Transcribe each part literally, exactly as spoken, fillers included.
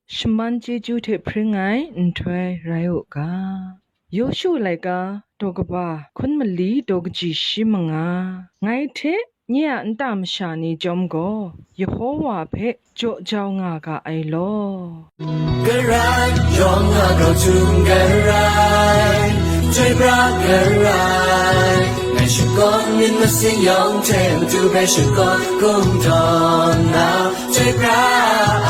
shaman chyeju hte hpring ai nhtoi rai u ga. Yawshu laika daw kaba hkun mali daw kaji shi manga. Ngai hte nye a nta masha ni chyawm gaw, Yehowa hpe jaw jau nga ga ai law. Garai, yawng a grau htum garai, chyoi pra garai, ngai shakawn myit masin yawng hte matu hpe shakawn kungdawn na, chyoi pra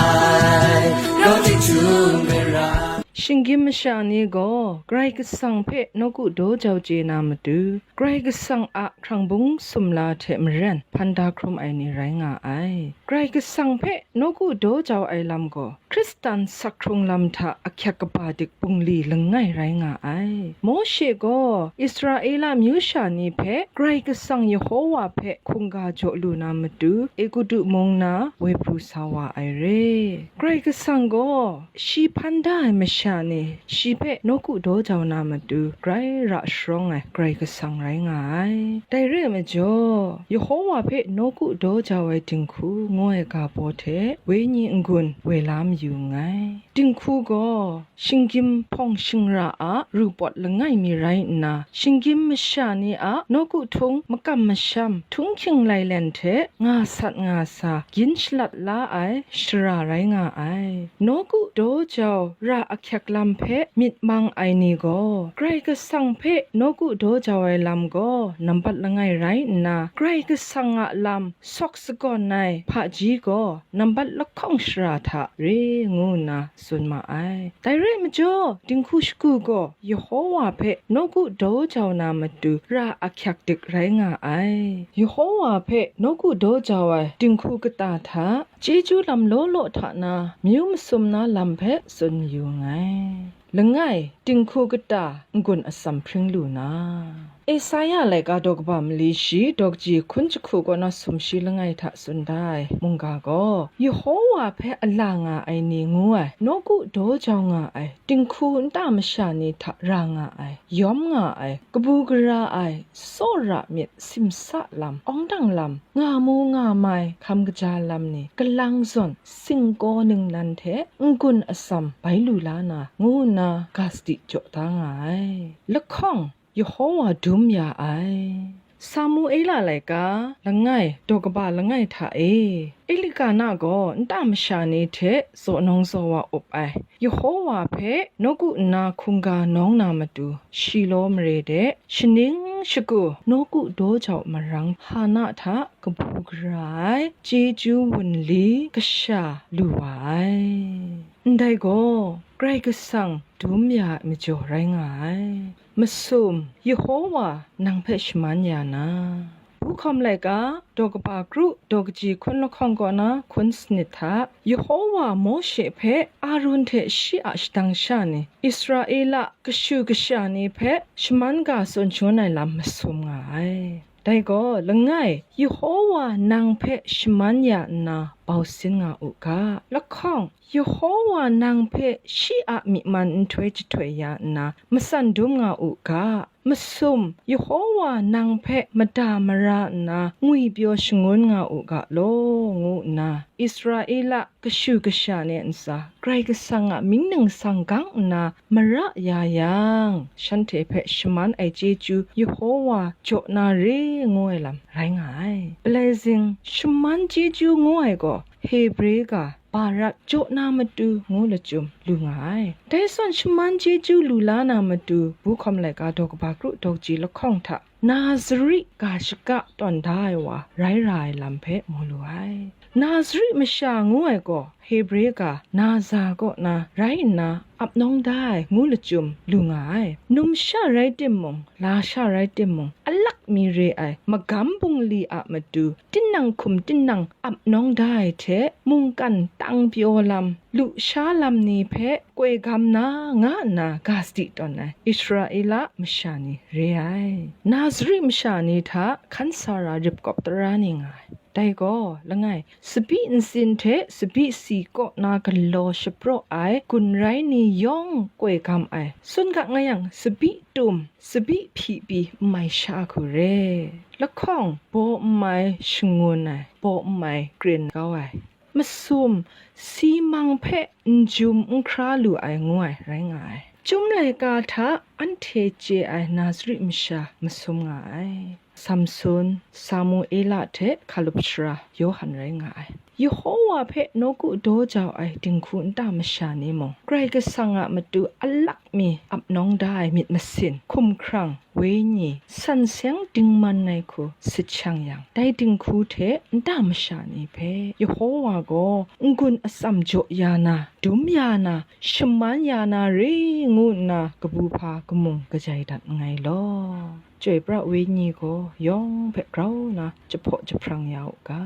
ai, grau tik htum garai. Shinggyim masha ni gaw Karai Kasang hpe nawku daw jau chye na matu, Karai Kasang a hkrang bung sumla hte maren hpan da hkrum ai ni rai nga ai. Karai Kasang hpe nawku daw jau ai lam gaw, Hkristan sakhkrung lam hta ahkyak kaba dik bungli langai rai nga ai. Mawshe gaw Israela myu sha ni hpe Karai Kasang Yehowa hpe hkungga jaw lu na matu, Egutu mung na woi pru sa wa ai re. Karai Kasang gaw shi hpan da ai masha ni shi hpe nawku daw jau na matu grai ra sharawng ai Karai Kasang rai nga ai. Dai re ai majaw, Yehowa hpe nawku daw jau ai dinghku ngu ai ga baw hte wenyi n-gun woi la mayu nngai. Dinghku gaw shinggyim hpawng shingra a ru pawt langai mi rai nna, shinggyim masha ni a nawku htung makam masham, htunghking lailen hte nga sat nga sa, gyin shalat la ai shara rai nga ai. Nawku daw jau ra ahkyak lam hpe myit mang ai ni gaw, Karai Kasang hpe nawku daw jau ai lam gaw nambat langai rai nna, Karai Kasang a lam sawk sagawn ai hpaji gaw nambat lahkawng shara hta re ngu nna tsun ma ai. Dai rai majaw, dinghku shagu gaw Yehowa hpe nawku daw jau na matu ra ahkyak dik rai nga ai. Yehowa hpe nawku daw jau ai dinghku kata hta, chyeju lam law law hta na myu masum na lam hpe tsun mayu nngai. Langai, dinghku kata n-gun atsam hpring lu na. Esaia laika daw kaba mali shi daw kaji hkun jahku kaw na sumshi langai hta tsun da ai mungga gaw, Yehowa hpe a la nga ai ni ngu ai, nawku daw jau nga ai, dinghku nta masha ni hta ra nga ai, yawm nga ai, kabu gara ai, tsawra myit, simsa lam, awng dang lam, nga mu nga mai, hkam kaja lam ni, kalang zawn, singkaw ningnan hte n-gun atsam bai lu la na, ngu nna ga sadi jaw da nga ai. Lahkawng, Yehowa dum ya ai. Samuela laika langai, daw kaba langai hta e, Elikana gaw nta masha ni hte zaw nawng zaw wa up ai. Yehowa hpe nawku nna hkungga nawng na matu, Shilo mare de shaning shagu nawku daw jau marang Hana hta kabu gara ai chyeju wunli kasha lu wa ai. Ndai gaw Karai Kasang dum ya ai majaw rai nga ai. Masum, Yehowa nang hpe shaman ya na. Buhkawm laika, daw kaba kru, daw kaji hkun lahkawng kaw na hkun sanit hta, Yehowa Mawshe hpe Arun hte shi a shadang sha ni, Israela kashu kasha ni hpe shaman ga tsun shangun ai lam masum nga ai. Dai gaw, langai, Yehowa nang hpe shaman ya nna bau sin nga u ga. Lahkawng, Yehowa nang hpe shi a myi man nhtoi jahtoi ya nna matsan dum nga u ga. Masum, Yehowa nang hpe mada mara nna ngwipyaw shangun nga u ga law, ngu nna Israela kashu kasha ni a ntsa, Karai Kasang a mying ningsang gang nna mara ya yang, shanhte hpe shaman ai chyeju Yehowa jaw na re ngu ai lam rai nga ai. Palai zing, shaman chyeju ngu ai gaw Hebre ga Barak jaw na matu ngu lachyum lu nga ai. Dai zawn shaman chyeju lu la na matu, Buhkawm laika daw kaba kru daw kaji lahkawng hta, Nazari ga shaka tawn da ai wa rai ra ai lam hpe mu lu ai. Nazari masha ngu ai gaw Hebre ga Naza kaw na rai nna ap nawng da ai ngu lachyum lu nga ai. Numsha rai timung, lasha rai timung, alak mi re ai magam bungli a matu tinang hkum tinang ap nawng da ai hte, mungkan tang pyaw lam, lusha lam ni hpe koi gam na nga nna ga sadi tawn ai Israela masha ni re ai. Nazari masha ni hta hkan sara rip kawp tara ni nga ai. Dai gaw, langai, tsabyi ntsin hte tsabyi si kaw na galaw shapraw ai gun rai ni yawng koi gam ai. Tsun ga nga yang, tsabyi tum, tsabyi hpyi pyi n mai sha hku re. Lahkawng, baw n mai shangun ai, baw n mai krin kau ai. masum, si mang hpe n jum n hkra lu ai ngu ai rai nga ai. Chyum laika hta anhte chye ai Nazari masha masum nga ai. Samsun, Samuela hte hkalup sara Yawhan rai nga ai. Yehowa hpe nawku daw jau ai dinghku nta masha ni mung, Karai Kasang a matu alak mi ap nawng da ai myit masin, hkumhkrang, wenyi, san seng dingman ai hku sit shang yang, dai dinghku hte nta masha ni hpe Yehowa gaw n-gun atsam jaw ya na, dum ya na, shaman ya na re ngu nna kabu hpa kamung kajai dat nngai law. Chyoi pra wenyi gaw yawng hpe grau na jahpaw jahprang ya u ga.